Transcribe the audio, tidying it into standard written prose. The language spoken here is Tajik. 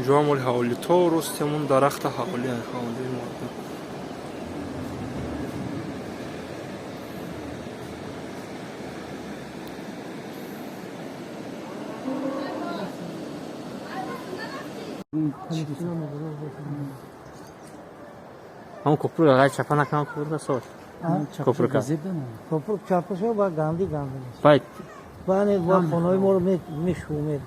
Унҷо ҳам оли ҳавлӣ, то рости ҳамон дарахта ҳавлӣ, ҳавлии мардум. Ҳамон копрук агар чапа накунам, копрука сол. Копрука. Копрук чапа шо ба ганди ганди. Байт. Бани ва хонаи моро мешумед.